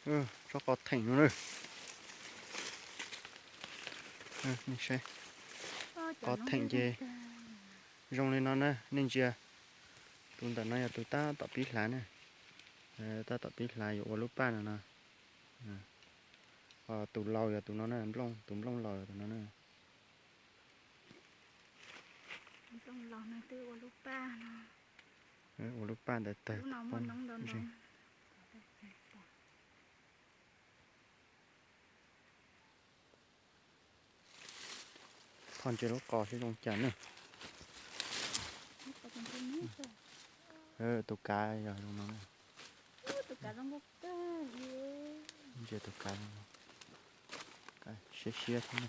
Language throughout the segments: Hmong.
Tsob qos theem no na. Nej saib, qos theem ces zoo li no na, nej ntsia. Tus ntawm no yog tus tab tom pib hlav na. Tab tom pib hlav yuav ua lub paj no no. Tus laus yog tus no na, tus nplooj laus yog tus no na. Ua lub paj ntawd tag. Phoj ntsia lub qos seb zoo cas na. Tus kav yog zoo no. Ntsia tus kav, siab siab thiab na.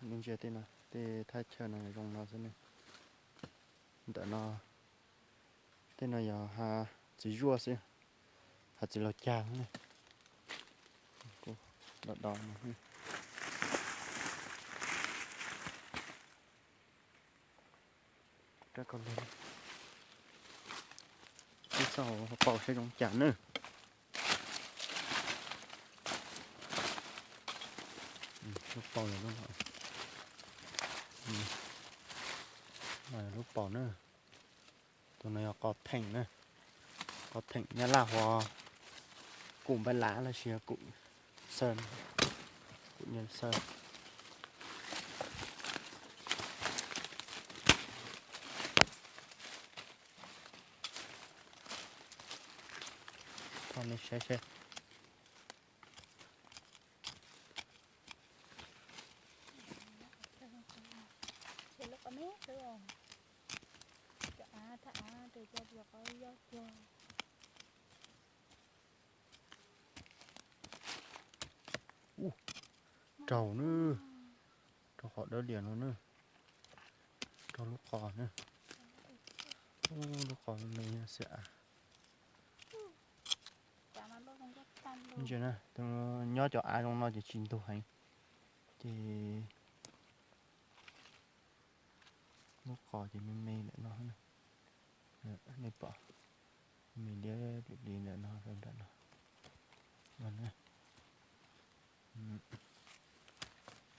Nej ntsia tej no, tej thaj chaw no zoo no xwb ne. Ntawm no, tej no yog hav txiv zuaj xwb, hav txiv laug cag ne. Kuj do do no. Rab kaus lig, ib txoj hauv paus saib zoo cas na. Lub paus yog lub, lub paus na. Tus no yog qos theem na. Qos theem nyab laj hu ua kum npaj lav los sis kum xaw, kum nyab xaw. Saib seb. Ub, raug na, raug qhov dawb lias no na, raug lub qos na. Ub, lub qos me me xwb a. Ntsia na, nyob cov av zoo no ces tsis ntug heev, ces lub qos ces me me ntawm no, nej pom, me liab plis plis ntawm no rau nram no.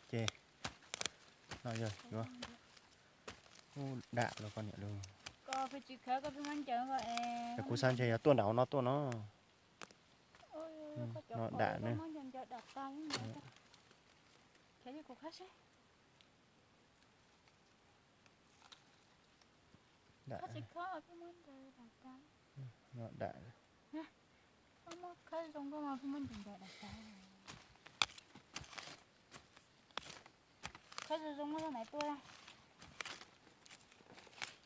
Ces no yog yuav dam los koj niam lus. Kuv xav ntshe yog tuaj nram hauv no tuaj no. No dam ne. Dam. No dam.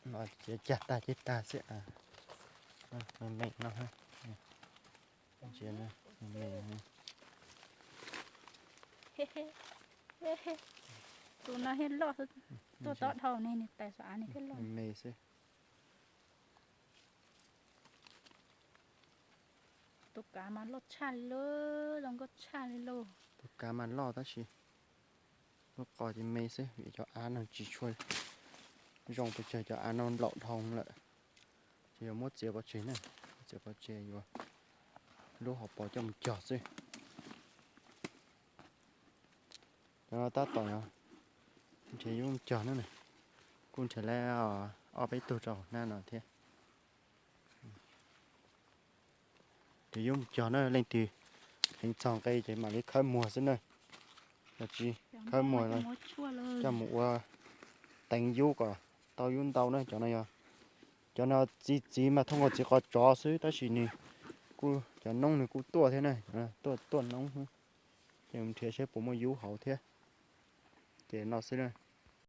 No ces cag tag ceg tag xwb. Me me no. Ntsia, me me. Tus no thiaj loj, tuaj tob dhau ne, nws tais xov av nws thiaj loj. Me xwb. Tus kav mas loj tshaj li lauj, zoo nkauj tshaj li lauj. Tus kav mas loj tab sis lub qos ces me xwb vim cov av no tsis tshua zoo pes tsawg, cov av no nplaum dhau lawm. Ces yuav muab txiav pov tseg na, muab txiav pov tseg yuav lub hauv paus coj mus cog xwb. Cov no tab tom nrhiav yub cog na, kuj nrhiav lawm ob peb tug rau hauv hnab no thiab. Ces yub mus cog na, leej twg heev txog nqi ces mam li khawb muag xwb na. Yog tsis khawb muag, coj mus ua teev yub kom tau yub ntau na. Cov no yog, cov no txiv txiv mas thooj nkaus txiv qos tsov xwb, tab sis nws kuj, cov noob nws kuj tuaj thiab na, tuaj tuaj noob xwb. Ces mus nrhiav seb puas muaj yub hauv thiab. Ces no xwb na.